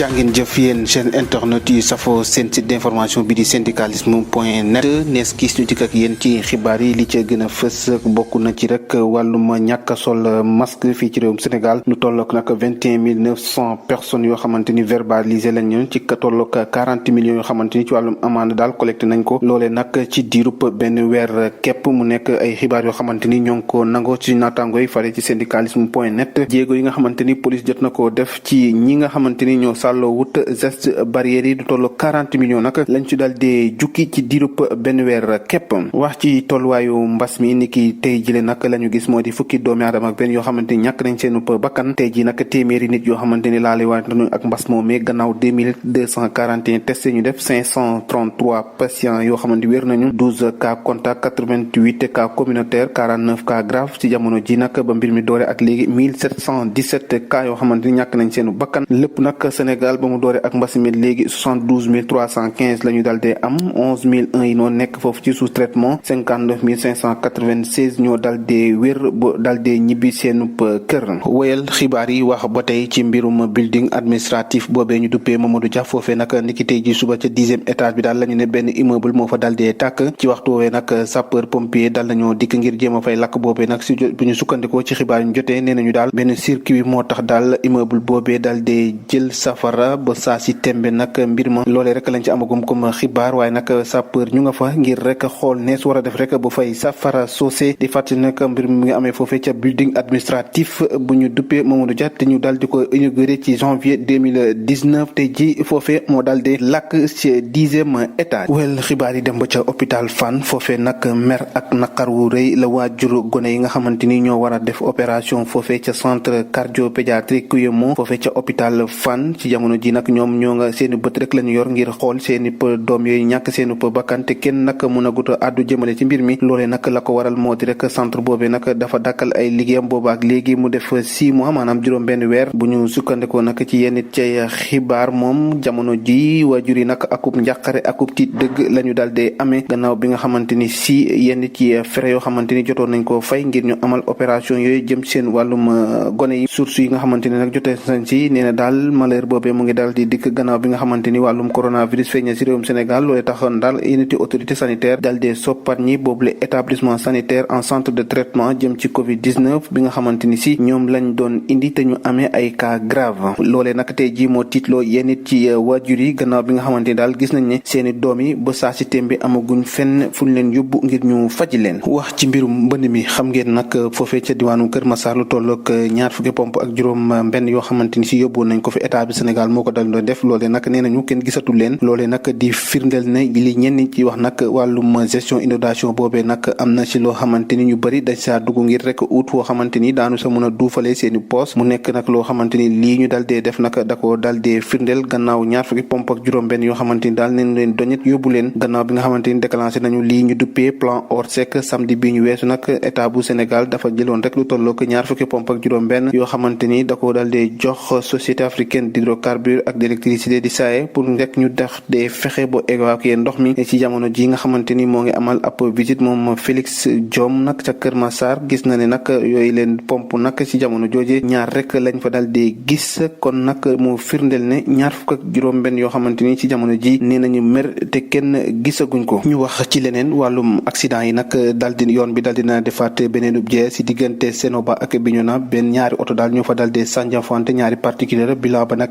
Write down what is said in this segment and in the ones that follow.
jàngin jëf yéen chaîne internet yi safo seen site d'information bi di syndicalisme.net nees gis ñu dikk ak yéen ci xibaar yi li ca gën a fës bokk na ci rek wàllum ñàkk a sol masque fii ci réewum Sénégal lu tollook nag 21 900 personnes yoo xamante ni verbalisé lañ ñoon ci tollook 40 millions yoo xamante ni ci wàllum amande daal collecté nañ ko loolee nag ci diirub benn weer képp mu nekk ay xibaar yoo xamante ni ñoo ngi ko nangoo ci naataango yi fare ci syndicalisme.net jéego yi nga xamante ni police jot na koo def ci ñi nga xamante ni ñoo sàlloo wut geste barrière yi du tollu 40 millions nag lañ ci daal di jukki ci diirub benn weer képp wax ci tolluwaayu mbas mi ni ki tey jile nag la ñu gis moo di fukki doomi aadama ak benn yoo xamante ni ñàkk nañ seen bakkan tey ji nag téeméeri nit yoo xamante ni laale waante nañu ak mbas moomee gannaaw 2241 testé ñu def 533 patients yoo xamante wér nañu 12 cas contact 88 cas communautaire 49 cas grave ci jamono ji nag ba mbir mi doore ak léegi 1717 cas yoo xamante ni ñàkk nañ seen bakkan lépp nag Sénégal ba mu doore ak mbas mi léegi 72315 la ñu daal di am 11001 yi noo nekk foofu ci sous traitement 59596 ñoo daal di wér ba daal di ñibbi seenub kër. wéyal xibaar yi wax ba tey ci mbirum building administratif boobee ñu duppee Mamadou Dia foofee nag niki tey ji suba ca 10e étage bi daal la ñu ne benn immeuble moo fa daal di tàkk ci waxtu woowee nag sapeur pompier daal nañoo dikk ngir jéem a fay lakk boobee nag si bu ñu sukkandikoo ci xibaar yi ñu jotee nee nañu daal benn circuit moo tax daal immeuble boobee daal di jël safara ba saa si tembe nag mbir ma loolee rek lañ ci amagum comme xibaar waaye nag sapeur ñu nga fa ngir rek xool nees war a def rek ba fay safara soosé di fàttali nag mbir mi ngi amee foofee ca building administratif bu ñu duppee Mamadou Dia te ñu daal di ko inauguré ci janvier 2019 te ji foofee moo daal di lakk ci 10e étage. wel xibaar yi dem ba ca hôpital Fann foofee nag mer ak naqar wu rëy la waajur gone yi nga xamante ni ñoo war a def opération foofee ca centre cardiopédiatrique Kuyemo foofee ca hôpital Fann ci jamono ji nag ñoom ñoo nga seeni bët rek lañu yor ngir xool seeni doom yooyu ñàkk seeni bakkan te kenn nag mën a gut a àddu jëmale ci mbir mi loolee nag la ko waral moo di rek centre boobee nag dafa dakkal ay liggéeyam booba ak léegi mu def 6 mois maanaam juróom benn weer bu ñu sukkandikoo nag ci yenn cay xibaar moom jamono ji waajur yi nag akub njàqare akub tiit dëgg la ñu daal di amee gannaaw bi nga xamante ni si yenn ci frais yoo xamante ni jotoon nañ koo fay ngir ñu amal opération yooyu jëm seen wàllum gone yi source yi nga xamante ni nag jotee nañ si nee na daal malheur boobee mu ngi daal di dikk gannaaw bi nga xamante ni wàllum coronavirus feeñ si réewum Sénégal loolee taxoon daal unité autorité sanitaire daal di soppat ñi boobule établissement sanitaire en centre de traitement jëm ci Covid 19 bi nga xamante ni si ñoom lañ doon indi te ñu amee ay cas grave loolee nag tey jii moo tiitloo yenn ci waajur yi gannaaw bi nga xamante ni daal gis nañ ne seeni doom yi ba saa si tembe amaguñ fenn fu ñu leen yóbbu ngir ñu faji leen. wax ci mbirum mbënd mi xam ngeen nag foofee ca diwaanu Kër Massar lu tollook ñaar fukki pompe ak juróom benn yoo xamante ni si yóbbu nañ ko fi état bi Sénégal moo ko dal doon def loolee nag nee nañu kenn gisatul leen loolee nag di firndeel ne li ñenn ci wax nag wàllum gestion inondation boobee nag am na ci loo xamante ni ñu bëri dañ saa dugg ngir rek ut foo xamante ni daanu sa mën a duufalee seeni poos mu nekk nag loo xamante ni lii ñu dal dee def nag da ko dal dee firndeel gannaaw ñaar fukki pompe ak juróom benn yoo xamante ni daal nañ leen doñet yóbbu leen gannaaw bi nga xamante ni déclenché nañu lii ñu duppee plan Orsec samedi bii ñu weesu nag état bu Sénégal dafa jëloon rek lu tolloo ko ñaar fukki pompe ak juróom benn yoo xamante ni da ko dal dee jox société africaine d'hydrocarbures ak d'électricité di SAE pour rek ñu def de fexe ba évacuer ndox mi ci jamono ji nga xamante ni moo ngi amal ab visite moom Félix Diome nag ca Kër Massar gis na ne nag yooyu leen pompe nag ci jamono jooje ñaar rek lañ fa dal dee gis kon nag mu firndeel ne ñaar fukk ak juróom benn yoo xamante ni ci jamono ji nee nañu mer te kenn gisaguñ ko ñu wax ci leneen wàllum accident yi nag dal di yoon bi dal dina defaat beneen ubjee ci diggante Sénoba ak Bignona benn ñaari oto daal ñoo fa dal dee sànjafante ñaari particulier bilan ba nag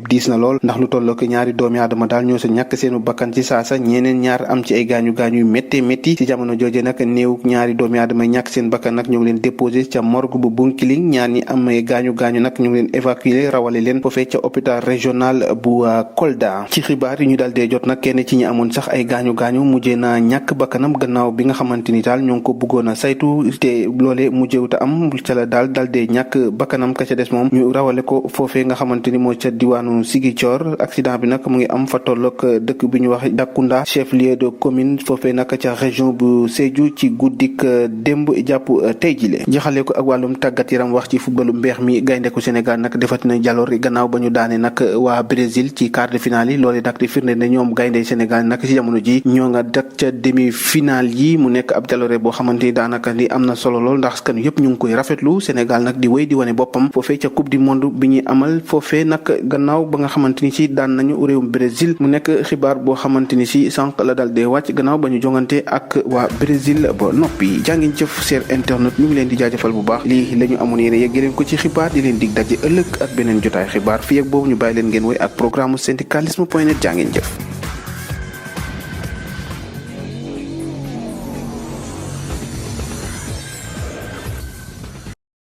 diis na lool ndax lu tolloo ko ñaari doomi aadama daal ñoo sa ñàkk seenu bakkan ci saasa ñeneen ñaar am ci ay gaañu-gaañu yu métti ci jamono jooje nag néew ñaari doomi aadama ñàkk seen bakkan nag ñu ngi leen déposé ca morgue bu Bunkiling ñaar ñi am gaañu-gaañu nag ñu ngi leen évacué rawale leen foofee ca hôpital régional bu Kolda ci xibaar yi ñu daal dee jot nag kenn ci ñi amoon sax ay gaañu-gaañu mujjee na ñàkk bakkanam gannaaw bi nga xamante ni daal ñoo ngi ko bëggoon a saytu te loole mujjewuta am ca la daal dee ñàkk bakkanam ka ca des moom ñu rawale ko foofee nga xamante ni moo ca diwaanu Ziguinchor accident bi nag mu ngi am fa tollook dëkk bi ñu wax Dakunda chef lieu de commune foofee nag ca région bu Sédhiou ci guddik démb jàpp tey jile jaxale ko ak wàllum tàggat yaram wax ci footballu mbeex mi gaynde ko Sénégal nag defatina jaloor gannaaw ba ñu daane nag waa Brésil ci quart de finale yi loole nag di firnde ne ñoom gaynde Sénégal nag ci jamono ji ñoo nga dak ca demi finale yi mu nekk ab jaloore boo xamante ni daanaka li am na solo lool ndax kan yëpp ñu ngi koy rafetlu Sénégal nag di wéy di wane boppam foofee ca coupe du monde bi ñuy amal foofee nag gannaaw ba nga xamante ni si daan nañu réewum Brésil mu nekk xibaar boo xamante ni si sànq la daal dee wàcc gannaaw ba ñu jongante ak waa Brésil ba noppi. jàngin jëf cher internet ñu ngi leen di jaajëfal bu baax lii la ñu amoon yéen a yegg leen ko ci xibaar di leen dig daje ëllëg ak beneen jotaay xibaar fii ak boobu ñu bàyyi leen ngeen woy ak programme syndicalisme.net jàngin jëf.